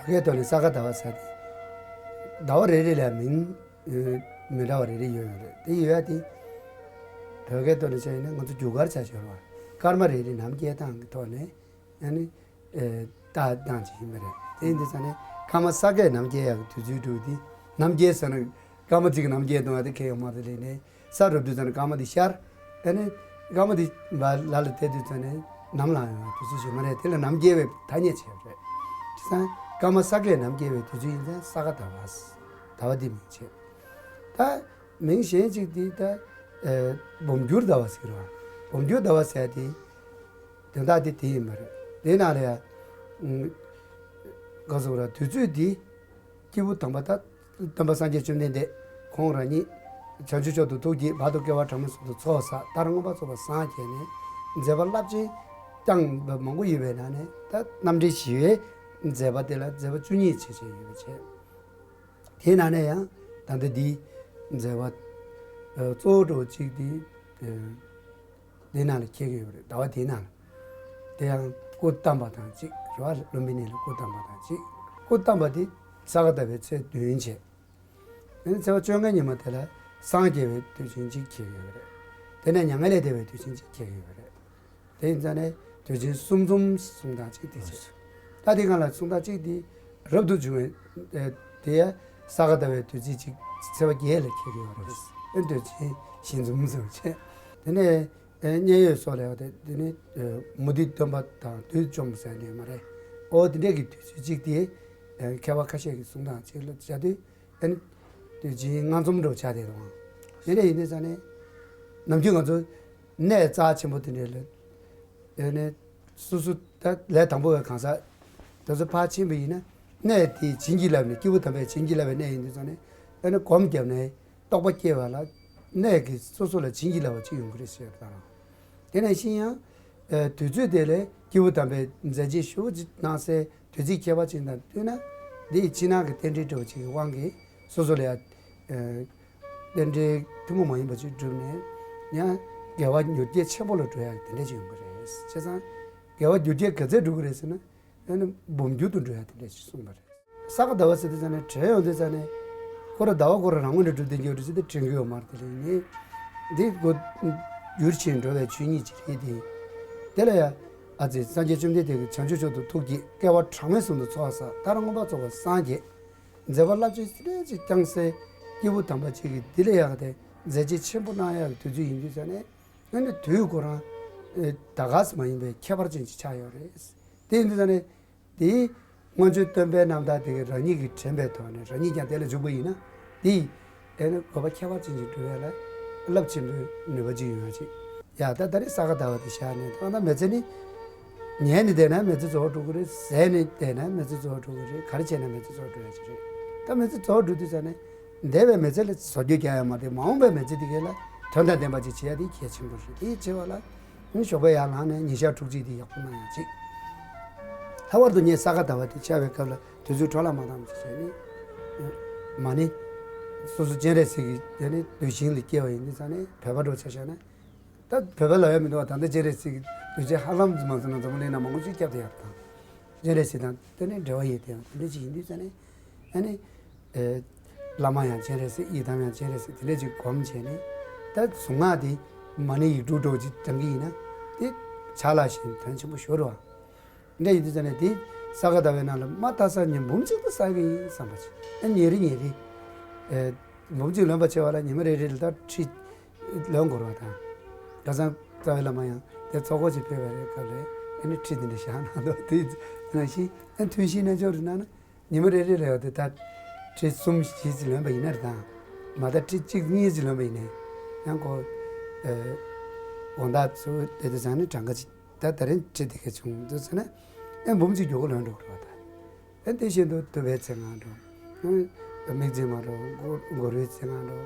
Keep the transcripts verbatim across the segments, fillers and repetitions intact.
བོད་སྐད་ཐོག་ནས་ས་ག་ཟླ་བ་ཟེར་ཏེ། ཟླ་བ་རེ་རེ་ལ་མིང་མི་འདྲ་བ་རེ་རེ་ཡོད་ཡོད་རེད། དེ་ཡོད་ཡ་དེ་བོད་སྐད་ཐོག་ནས་བྱས་ཡིན་ན་ང་ཚོ་རྒྱུ་སྐར་ཆ་ཤོར་བ། སྐར་མ་རེ་རེ་ནམ་སྐྱེལ་སྟངས་ཀྱི་ཐོག་ནས་ཨ་ནི་ལྟ་སྟངས་ཅིག་ཡིན་པ་རེད། དེ་ཡིན་དུས་ཙང་ནས་སྐར་མ་ས་གས་ནམ་སྐྱེལ་ཡག་གི་དུས་ཚོད་འགྲོ་དེ་ནམ་སྐྱེལ་ཟེར་ན་སྐར་མ་གཅིག་གི་ནམ་སྐྱེལ་གཏོང་བ་དེ་ཁེལ་ཡོད་མ་རེད། ལས་ནས་ས་རུབ་དུས་ཙང་ནས་སྐར་མ་དེ་ཤར། དེ་ནས་སྐར་མ་དེ་ལ་ལ་བལྟས་དུས་ཙང་ནས་ནམ་ལངས་ཡོང་བ་དུས་ཚོད་ཞིག་མ་རེད། དེ་ལ་ནམ་སྐྱེལ་བའི་ཐ་སྙད་བྱས་པ་རེད། བྱས་ཙང་སྐར་མ་ས་གས་ནམ་སྐྱེལ་བའི་དུས་ཚོད་ཡིན་ཙང་ས་ག་ཟླ་བ། ཟླ་བ་འདི་མིང་བྱས། ད་མིང་གཞན་གཅིག་དེ་ད་ཨེ་འབུམ་འགྱུར་ཟླ་བ་ཟེར་བ། འབུམ་འགྱུར་ཟླ་བ་ཟེར་དེ་དོན་དག་དེ་དེ་ཡིན་པ་རེད། དེ་ནང་ལ་ཡང་ག་ཟེར་བ་དུས་ཚོད་དེ་སྐྱེས་བུ་དམ་པ་ད་སྟོན་པ་སངས་རྒྱས་བཅོམ་ལྡན་འདས་ཁོང་རང་ཉིད་བྱང་ཆུབ་མཆོག་ཏུ་ཐུགས་བསྐྱེད། བར་དུ་དགེ་བ་གྲངས་མེད་གསུམ་དུ་ཚོགས་བསགས། མཐར་མངོན་པར་རྫོགས་པར་སངས་རྒྱས་ནས་མཛད་པ་རླབས་ཆེན་བསྐྱངས་པ་མང་པོ་ཡོད་པའི་ནང་ནས་ད་རྣམ་འདྲེན་ཞི་བའི་མཛད་པ་དེ་ལ་མཛད་པ་བཅུ་གཉིས་བྱས་བྱས་ཡོད་པ་བྱས། དེའི་ནང་ནས་ཡང་ད་ལྟ་འདིའི་མཛད་པ་གཙོ་བོ་གཅིག་དེ་འདི་ནང་ལ་འཁེལ་གྱི་ཡོད་པ་རེད། ཟླ་བ་དེའི་ནང་ལ། དེ་ཡང་སྐུ་བལྟམས་པ་དང་གཅིག་རེད་བ། ལུམ་བི་ནི་ལ་སྐུ་བལྟམས་པ་དང་གཅིག་སྐུ་བལྟམས་པ་དེ་ས་ག་ཟླ་བའི་ཚེས་བདུན་བྱས། དེ་ནས་ཚེས་པ་བཅོ་ལྔའི་ཉི་མ་དེ་ལ་སངས་རྒྱས་པའི་དུས་ཆེན་གཅིག་འཁེལ་ཡོད་པ་རེད། དེ་ནས་མྱ་ངན་ལས་འདས་པའི་དུས་ཆེན་གཅིག་འཁེལ་ཡོད་པ་རེད། དེ་ཡིན་ཙང་ནས་དུས་ཆེན་གསུམ་འཛོམས་གསུང་སྟངས་གཅིག་དེ་བྱས། ད་དེ་སྒང་ལ་གསུང་སྟངས་གཅིག་དེ་རབ་ཏུ་བྱུང་བའི་དེ་ཡ་ས་ག་ཟླ་བའི་དུས་ཚིགས་གཅིག་ཚེས་པ་བརྒྱད་ལ་འཁེལ་གྱི་ཡོད་རེད། ཨེ་དུས་ཆེན་བཞི་འཛོམས་ཟེར་བ་བྱས། དེ་ནས་མཉན་ཡོད་སོགས་ལ་ཡང་དེ་དེ་ནས་མུ་སྟེགས་སྟོན་པ་དང་དུས་བཅོམ་ཟེར་ནས་མ་རེད། ཨོ་དེ་འདྲས་ཀྱི་དུས་ཚོད་གཅིག་དེ་མཁས་པ་ཁ་ཤས་ཀྱིས་གསུང་སྟངས་གཅིག་ལ་བྱ་དུས། ཨ་ནི་དུས་ཆེན་ལྔ་འཛོམས་འགྲོ་ཆགས་བསྡད་འདུག་ཨང་། དེ་འདྲ་ཡིན་དུས་ཙང་ནས་ནམ་རྒྱུན་ང་ཚོ་གནས་རྩ་ཆེན་པོ་དེ་འདྲ་ལ་ཨ་ནི་སོ་སོ་ད་ལས་དང་པོ་བའི་གང་ཟག་དེ་ཚོ་ཕར་ཕྱིན་པ་ཡིན་ན་གནས་དེ་བྱིན་གྱིས་བརླབས་ནས་སྐྱེས་བུ་དམ་པས་བྱིན་གྱིས་བརླབས་པའི་གནས་ཡིན་དུས་ཙང་ནས་ཨ་ནི་སྒོམ་བརྒྱབ་ནས་རྟོགས་པ་སྐྱེ་བ་ལ་གནས་ཀྱི་སོ་སོ་ལ་བྱིན་གྱིས་བརླབས་པ་ཅིག་ཡོང་གི་རེད་ཟེར་བ་དང་། དེ་ནང་བཞིན་ཡང་། ཨ་དུས་ཚོད་དེ་ལས་སྐྱེས་བུ་དམ་པའི་མཛད་རྗེས་ཞེ་པོ་ཅིག་གནང་སའི་དུས་ཚིགས་ཁྱད་པར་ཅན་དང་བསྟུན་ན། འདི་ཕྱི་ནང་གི་རྟེན་འབྲེལ་འདྲ་བོ་ཅིག་གི་དབང་གིས་སོ་སོ་ལ་ཡང་། ཨ་རྟེན་འབྲེལ་ཐུན་མོང་མ་ཡིན་པ་ཅིག་བསྒྲུབས་ནས་ཡང་དགེ་བ་མྱུར་སྐྱེལ་ཆེན་པོ་ལ་འགྲོ་ཡག་དེ་འདྲ་ཅིག་ཡོང་གི་རེད། བྱས་ཙང་དགེ་བ་མྱུར་སྐྱེལ་ག་ཚད་འགྲོ་གི་རེད་ཟེར་ན། ཨ་ནི་འབུམ་འགྱུར་དུ་འགྲོ་ཡག་དེ་འདྲ་ཞིག་གསུངས་པ་རེད། ས་ག་ཟླ་བ་ཟེར་དུས་ཙང་ནས་དྲན་ཡོང་དུས་ཙང་ནས་ཁོ་ར་ཟླ་བ་ཁོ་ར་རང་ངོས་ནས་གྲུབ་བསྡད་ཀྱི་ཡོད་རེད་ཟེར་ཏེ་དྲན་གྱི་ཡོད་མ་རེད། དེ་ལས་ངས་འདི་ཁོ་འགྱུར་ཕྱིན་འགྲོ་བའི་ཆོས་ཉིད་ཅིག་རེད་དེ། དེ་ལ་ཡང་ཨ་ཙི་སངས་རྒྱས་བཅོམ་ལྡན་འདས་ཀྱིས་བྱང་ཆུབ་མཆོག་ཏུ་ཐུགས་བསྐྱེད། བསྐལ་པ་གྲངས་མེད་གསུམ་དུ་ཚོགས་བསགས། མཐར་མངོན་པར་རྫོགས་པར་སངས་རྒྱས། མཛད་པ་རླབས་ཆེན་སྲིད་ལས་ཀྱི་བསྐྱངས་སའི་སྐྱེས་བུ་དམ་པ་ཅིག་གིས་འདི་ལས་ཡག་དེ་མཛད་རྗེས་ཆེན་པོ་གནང་ཡག་གི་དུས་ཚོད་ཡིན་དུས་ཙང་ནས། ཨ་ནི་དུས་ཁོ་རང་ད་ག་སེ་མ་ཡིན་པའི་ཁྱད་པར་ཅན་ཅིག་ཆགས་ཡོད་རེད། དེ་ཡིན་དུས་ཙང་ནས། དེའི་སྔོན་བྱོན་སྟོན་པའི་རྣམ་ཐར་དེ་གའི་རང་ཉིད་ཀྱིས་དྲན་པའི་ཐོག་ནས་རང་ཉིད་ཀྱང་དེ་ལ་འཇུག་པ་ཡིན་ན། དེ་ཡིས་དེ་ནི་དགོས་པ་ཁྱད་པར་ཅན་ཞིག་སྒྲུབ་ཡ་ལ་རླབས་ཆེན་པོའི་ནུས་པ་ཅིག་ཡོང་ཡ་ཅིག་ཡ་ད་ད་རེས་ས་ག་ཟླ་བ་དེ་བཞག་ནས། ད་ལྟ་མི་ཚེ་ནི་ཉལ་ནས་བསྡད་ན་མི་ཚེ་རྫོགས་འགྲོ་གི་རེད། ཟས་ནས་བསྡད་ན་མི་ཚེ་རྫོགས་འགྲོ་གི་རེད། ག་རེ་བྱས་ན་མི་ཚེ་རྫོགས་འགྲོ་ཡ་ཅིག་རེད། ད་མི་ཚེ་རྫོགས་འགྲོ་དུས་ཙ་ནས་འདས་པའི་མི་ཚེ་ལ་བཟོ་བཅོས་རྒྱག་ཡ་མ་རེད། མ་འོངས་པའི་མི་ཚེ་དེ་གའི་ལ་དོན་དང་ལྡན་པ་ཅིག་བྱེད་ཡ་དེ་གལ་ཆེན་པོ་རེད། དེ་བྱེད་པ་ལ། ཨ་ནི་ཞོགས་པ་ཡར་ལངས་ནས་ཉིན་ཞག་དྲུག་ཅུ་དེ་ཡག་པོ་གནང་ཡག་ཅིག་ལྷག་པར་དུ་ངས་ས་ག་ཟླ་བ་དེ་ཆགས་པའི་སྐབས་ལ་དུས་ཚོད་འཕྲོ་བརླག་མ་བཏང་བ་ཅིག་བྱས་ནས། མ་ཎི་སོ་སོ་སྤྱན་རས་གཟིགས་ཀྱི་དེ་ནི་གདུལ་ཞིང་ལ་སྐྱེ་བ་ཡིན་དུས་ཙང་ནས། བོད་པ་འདྲ་བོ་ཆ་བཞག་ན། ད་བོད་པ་ལ་ཡང་མི་འདུག་བ། ད་ལྟ་སྤྱན་རས་གཟིགས་ཀྱི་གདུལ་བྱ་ཧ་ལམ་མ་སོང་ན་འཛམ་བུ་གླིང་ན་མང་པོ་ཅིག་ཁྱབ་བསྡད་ཡོད་རེད་དང་། སྤྱན་རས་གཟིགས་དང་དེ་ནས་འབྲེལ་བ་ཡོད་དེ་ཡང་དེ་འདྲ་ཅིག་ཡིན་དུས་ཙང་ནས། ཨ་ནི། ཨེ། བླ་མ་ཡང་སྤྱན་རས་གཟིགས། ཡི་དམ་ཡང་སྤྱན་རས་གཟིགས། དེ་འདྲ་ཅིག་སྒོམ་བྱས་ནས། ད་གཟུངས་སྔགས་དེ་མ་ཎི་ཡིག་དྲུག་འདྲ་བོ་ཅིག་བགྲང་གི་ཡིན་ན། དེ་ཕྱག་ལེན་བཞིན་དོན་ཆེན་པོ་ཞེ་པོ་རེད་བ། འདྲ་ཡིན་དུས་ཙང་ནས་དེ་ས་ག་ཟླ་བའི་ནང་ལ་མ་མཐའ་ས་ཉིན་འབུམ་གཅིག་ཏུ་བསགས་ཀྱི་ཡིན་བསམ་པ་ཅིག་ཨ་ཉིན་རེ་ཉིན་རེ། ཨེ། འབུམ་གཅིག་ལོན་པ་བྱེད་པ་ལ་ཉི་མ་རེ་རེ་ལ་ད་ཁྲི་ལོན་དགོས་རེད་བ་དང་། ཁ་སང་རྩ་བའི་བླ་མ་ཡང་དེ་ཚོགས་འཁོར་ཅིག་ཕེབས་པ་རེད། སྐབས་རེ་ཨ་ནི་ཁྲི་དེ་འདྲ་བཞག་གནང་འདུག་དེ་ནང་བཞིན་ཨ་ཐུན་བཞིའི་རྣལ་འབྱོར་རེ་གནང་ན། ཉི་མ་རེ་རེ་ལ་ཡང་དེ་ད་ཁྲི་གསུམ་བཞི་ཙམ་ལོན་པ་ཡིན་ན་རེད་དང་། མ་ད་ཁྲི་གཅིག་གཉིས་ཙམ་ལོན་པ་ཡིན་ན་ཡང་ཁོ། ཨེ། དགོང་དག་ཚུར་བསྡད་དུས་ཙང་ནས་གྲངས་ཀ་ཅིག་ད་ད་རིང་ཁྲི་དེ་ག་བྱུང་འདུག་ཟེར་ན། ཨེ་འབུམ་གཅིག་མགྱོགས་པོ་ལོན་འགྲོ་གི་རེད་བ་ད། ཨེ་དེ་བཞིན་དུ་ཐུབ་པའི་མཚན་སྔགས་འགྲོ། ཨེ་དམིགས་བརྩེ་མ་འགྲོ། གུ་གུ་རུའི་མཚན་སྔགས་འགྲོ།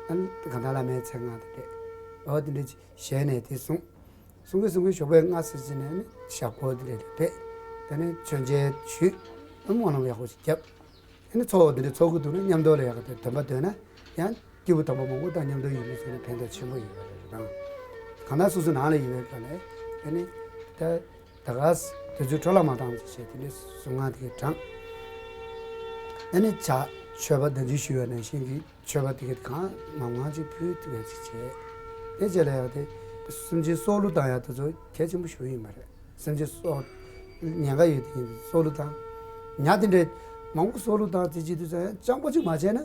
ཨེ་གང་དག་བླ་མའི་མཚན་སྔགས་དེ་འདྲས། འོ་དེ་འདྲས་ཅིག་ཞལ་ནས་དེ་གསུངས། གསུང་གི་གསུང་གི་ཞོགས་པའི་སྔ་ཙམ་ཅིག་ནས་ནི་ཞབས་སྐོར་དེ་འདྲས་ཕེབས། དེ་ནས་མཆོད་མཇལ་ཞུས། སྨོན་ལམ་ཡག་པོ་ཞིག་བརྒྱབ། དེ་ནས་ཚོགས་འདུ་འདི་འདྲ་ཚོགས་ཀྱི་འདུག་ན་མཉམ་དུ་ལ་ཡག་གི་དོན་དམ་པ་འདོན་ན་ཡང་སྐྱེས་བུ་དམ་པ་མང་པོ་དང་མཉམ་དུ་ཡོད་པའི་ཚེ་ན་ཕན་ཐོགས་ཆེན་པོ་ཡོད་པ་རེད་དང་། གང་ལྟར་སོ་སོ་ནང་ལ་ཡོད་པའི་སྐབས་ལ་དེ་ནི་ད་ད་ག་ས་དུས་ཚོད་འཕྲོ་བརླག་མ་བཏང་ཅེས་བྱས་དེ་འདྲའི་གཟུངས་སྔགས་དེ་གའི་བགྲང་། ཨ་ནི་ཇ་མཆོད་པ་ཟླ་མཆོད་ཞུ་བ་ནང་བཞིན་གྱི་མཆོད་པ་དེ་གའི་གང་མང་མང་ཅིག་ཕུལ་ཐུབ་ཡ་ཅིག་བྱས། དེ་རྗེས་ལ་ཡང་དེ་སེམས་ཅན་སྲོག་བླུ་བཏང་ཡ་དེ་ཚོ་གལ་ཆེན་པོ་ཞིག་ཡིན་པ་རེད། སེམས་ཅན་སྲོག་ཉེན་ཁ་ཡོད་དེ་ཡིན་སྲོག་བླུ་བཏང་། ཉ་དེ་འདྲའི་མང་པོ་སྲོག་བླུ་བཏང་རྩིས་བྱེད་དུས་ཙང་ཡང་སྤྱང་པོ་ཅིག་མ་བྱས་ན།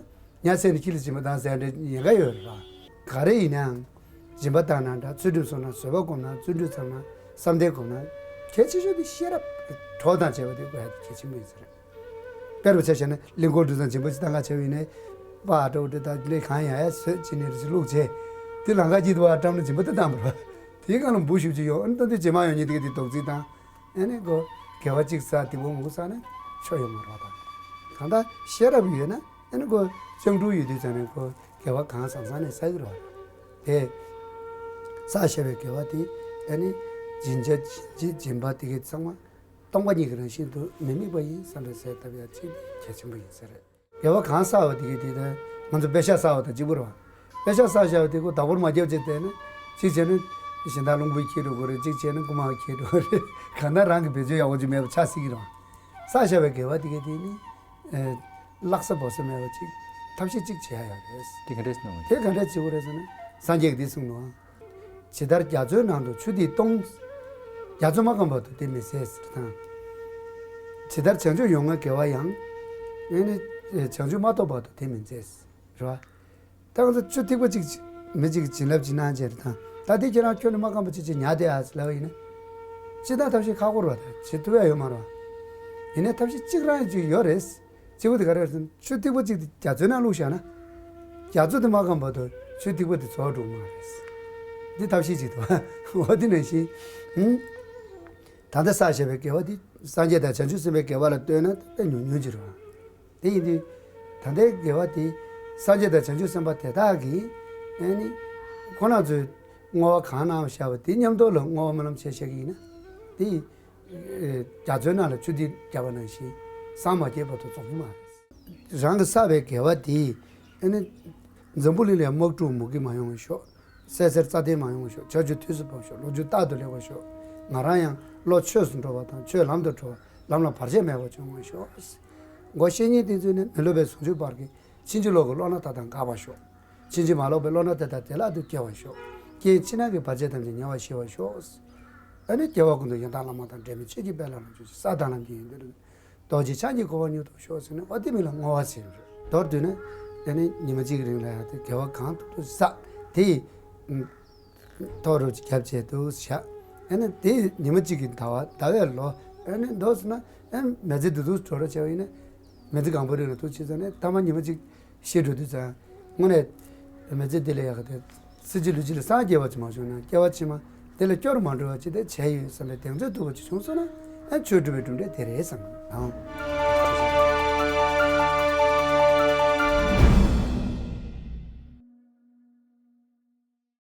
ཉ་བསད་ནས་ཁྱི་ལ་སྦྱིན་པ་བཏང་ཟེར་འདྲ་ཉེན་ཁ་ཡོད་རེད་པ། ག་རེ་ཡིན་ནའང་སྦྱིན་པ་བཏང་ན་འདྲ། ཚུལ་ཁྲིམས་སྲུང་ན། བཟོད་པ་སྒོམ་ན། བརྩོན་འགྲུས་བརྩམས་ན། བསམ་གཏན་སྒོམ་ན། གལ་ཆེ་ཤོས་དེ་ཤེས་རབ་ཀྱི་གྲོགས་དང་བྱས་པ་དེ་དགོས་ཡ་དེ་གལ་ཆེན་པོ་ཡིན་ས་རེད། དཔེར་བྱས་བཞག་ན་གླིང་སྐོར་འགྲོ་ཙང་སྦྱིན་པ་ཅིག་བཏང་ག་བྱས་པ་ཡིན་ནའི། པ་ཨ་ཏོ་འདྲ་དང་འདྲ་གང་ཡང་ཡ་བཟོས་ཅི་ནས་རེ་ཞིག་བླུགས་བྱས། དེ་ལམ་ཁ་གཅིག་ཏུ་བ་བཀྲམ་ན་སྦྱིན་པ་དེ་བཏང་བ་རེད་པ། དེའི་སྒང་ལ་འབུ་ཤུགས་ཅིག་ཡོང་ཨ་ནི་ད་དེ་རྗེས་མ་ཡོང་ཉིན་དེ་ག་དེ་རྡོག་རྫིས་བཏང་། ཨ་ནི་ཁོ་དགེ་བ་གཅིག་བསགས་སྡིག་པ་མང་པོ་བསགས་ན་ཆོ་ཡོང་མ་རེད་པ། གང་ལྟར་ཤེས་རབ་ཡོད་ན། ཨ་ནི་ཁོ་སྤྱང་གྲུང་ཡོད་དུས་ཙང་ནས་ཁོ་དགེ་བ་གང་བཟང་བཟང་ནས་བསགས་ཀྱི་རེད་པ། དེ་བསགས་བཞག་པའི་དགེ་བ་དེ་ཨ་ནི་སྦྱིན་བྱ་སྦྱིན་བྱེད་སྦྱིན་པ་དེ་གའི་ཚང་མ་སྟོང་པ་ཉིད་ཀྱི་རང་བཞིན་དུ་མི་དམིགས་པ་ཡིན་བསམ་པའི་སེམས་བཏབ་ཡ་གཅིག་དེ་གལ་ཆེན་པོ་ཡིན་ས་རེད། དགེ་བ་གང་བསགས་པ་དེ་གའི་དེ་དང་ང་ཚོ་པེ་ཤག་བསགས་པ་དང་གཅིག་པ་རེད་པ། པེ་ཤག་བསགས་བཞག་པ་དེ་ཁོ་བདག་པོར་མ་རྒྱབ་བྱས་བསྡད་ན། གཅིག་བྱས་ན་གཞན་དག་རླུང་བུས་འཁྱེར་འགྲོ་གི་རེད། གཅིག་བྱས་ན་རྐུ་མས་འཁྱེར་འགྲོ་གི་རེད། གང་ལྟར་རང་གི་བེད་སྤྱོད་ཡག་པོ་ཅིག་མེད་པ་ཆགས་སྲིད་ཀྱི་རེད་པ། བསགས་བཞག་པའི་དགེ་བ་དེ་གའི་དེ་ནི། ཨེ། བརླག་ས་འབབ་ས་མེད་པ་ཅིག་ཐབས་ཤེས་གཅིག་བྱེད་ཡ་ཡོད་རེད། དེ་ག་འདྲས་སྣང་བ། དེ་ག་འདྲས་བྱེད་དགོས་རེད་ཟེར་ན། སངས་རྒྱས་ཀྱིས་འདི་གསུངས་འདུག་ཨང་། ཇི་ལྟར་རྒྱ་མཚོའི་ནང་དུ་ཆུ་ཐིགས་སྟོང་། རྒྱ་མཚོ་མ་སྐམ་བར་དུ་དེ་མི་ཟད་ཟེར་དང་། ཇི་ལྟར་བྱང་ཆུབ་ཡོངས་བསྔོའི་དགེ་བ་ཡང་། ཨེ་ནི། བྱང་ཆུབ་མ་ཐོབ་བར་དུ་དེ་མི་ཟད་ཟེར། རེད་པ། ད་ང་ཚོ་ཆུ་ཐིགས་པ་གཅིག་མི་གཅིག་གིས་བྱིན་རླབས་ཅིག་གནང་བྱས་རེད་དང་། ད་དེ་ཁྱེད་རང་ཁྱོན་ནས་མ་སྐམ་པ་ཅིག་ཅིག་ཉར་བསྡད་ཨ་ཟེར་ལབ་པ་ཡིན་ན། སྤྱིར་བཏང་ཐབས་ཤེས་ཁག་པོ་རེད་པ། ད་བྱེད་ཐུབ་ཡ་ཡོད་མ་རེད་པ། ཡིན་ནའི་ཐབས་ཤེས་གཅིག་རང་ཡང་ཅིག་ཡོད་རེད། གཅིག་པོ་དེ་ག་རེ་རེད་ཟེར་ན། ཆུ་ཐིགས་པ་གཅིག་དེ་རྒྱ་མཚོའི་ནང་བླུགས་བཞག་ན། རྒྱ་མཚོ་དེ་མ་སྐམ་བར་དུ་ཆུ་ཐིགས་པ་དེ་རྫོགས་འགྲོ་གི་མ་རེད། འདི་ཐབས་ཤེས་གཅིག་འདུག་འོ་དེ་ནང་བཞིན། ཧུམ། ད་ལྟ་བསགས་བཞག་པའི་དགེ་བ་དེ་སངས་རྒྱས་དང་བྱང་ཆུབ་སེམས་དཔའི་དགེ་བ་ལ་ལྟོས་ན་དཔེ་ཉུང་ཉུང་ཅིག་རེད་པ། དེ་ཡིན་དུས། ད་ལྟའི་དགེ་བ་དེ་སངས་རྒྱས་དང་བྱང་ཆུབ་སེམས་དཔའ་དེ་དག་གིས། ཨ་ནི། ཁོང་རྣམ་ཚོས་བསྔོ་བ་གང་གནང་བཞག་པ་དེ་མཉམ་དུ་ལ་བསྔོ་བ་སྨོན་ལམ་བྱས་བཞག་གི་ཡིན་ན། དེ་ཡིས། ཨེ། རྒྱ་མཚོའི་ནང་ལ་ཆུ་ཐིགས་བརྒྱབ་པ་ནང་བཞིན་སངས་མ་རྒྱས་བར་དུ་རྫོགས་ཀྱི་མ་རེད། རང་གིས་བསགས་པའི་དགེ་བ་དེ། ཨ་ནི། འཛམ་བུ་གླིང་ལ་ཡང་དམག་འཁྲུག་མུ་གེ་མ་ཡོང་བ་ཤོག་བསད་གསོད་རྩ་བདེ་མ་ཡོང་བ་ཤོག་ཆར་ཆུ་དུས་སུ་འབབ་ཤོག་ལོ་རྒྱུས་རྟག་ཏུ་ལེགས་པ་ཤོག་ང་རང་ཡང་བློ་ཆོས་སུ་འགྲོ་བ་དང་ཆོས་ལམ་དུ་འགྲོ་བ་ལམ་ལ་བར་ཆད་མེད་པ་བྱུང་བ་ཤོག་མགོ་བཤེས་གཉེན་དེ་ཚོས་ནི་མི་སློབ་པའི་ཟུང་འཇུག་བར་གྱི་ཕྱིན་ཅི་ལོག་གི་བློ་སྣ་དག་དང་འགག་པ་ཤོག་ཕྱིན་ཅི་མ་ལོག་པའི་བློ་སྣ་དེ་དག་བདེ་བླག་ཏུ་སྐྱེ་བར་ཤོག་རྐྱེན་ཕྱི་ནང་གི་བར་ཆད་ཐམས་ཅད་ཉེ་བར་ཞི་བར་ཤོག་ཨ་ནི་རྒྱལ་བ་ཀུན་ཏུ་ཡང་དག་བླ་མ་དང་འབྲལ་མེད་ཆོས་ཀྱི་དཔལ་ལ་རང་བྱུང་ཞིང་ས་དང་ལམ་གྱི་ཡོན་ཏན་རུ་རྡོ་རྗེ་འཆང་གི་གོ་འཕང་མྱུར་ཐོབ་ཤོག་ཟེར་ནས་འོ་དེ་མི་ལ་བསྔོ་བ་ཟེར་རེད། མདོར་བསྡུས་ན། ཨ་ནི་ཉི་མ་གཅིག་གི་རིང་ལ་ཡང་དེ་དགེ་བ་གང་ཐུབ་ཐུབ་བསགས། དེ་ཡི། ཐོག་རུ་རྒྱབ་བྱས་འདུག་བཞག་ཨ་ནི་དེ་ཉི་མ་གཅིག་གི་ཟླ་བ་ཟླ་བའི་ལོ། ཨ་ནི་མདོར་བསྡུས་ན། ཨ་མི་ཚེ་འདི་འདུག་འགྲོ་རོགས་བྱས་པ་ཡིན་ན། མི་ཚེ་གང་པོ་རིང་ལ་འདུག་བྱས་ཙང་ནས་ཐ་མ་ཉི་མ་གཅིག་ཤི་འགྲོ་དུས་ཙང་། དངོས་གནས། མི་ཚེ་འདི་ལས་ཡག་ག་དེ། སྲིད་ཕྱི་ལུས་ཕྱི་ལ་སངས་རྒྱས་པ་ཅིག་མ་བྱུང་ན་སྐྱེ་བ་ཕྱི་མ་དེ་ལ་སྐྱོ་རུ་མ་འགྲོ་བ་ཅིག་དེ་བྱས་ཡོད་བསམ་པའི་གདེང་ཚོད་ཐུབ་པ་ཅིག་བྱུང་སོང་ན། ཨ་ཆོས་སྒྲུབ་པའི་གྲུབ་འབྲས་དེ་རེད་བསམ་གི་འདུག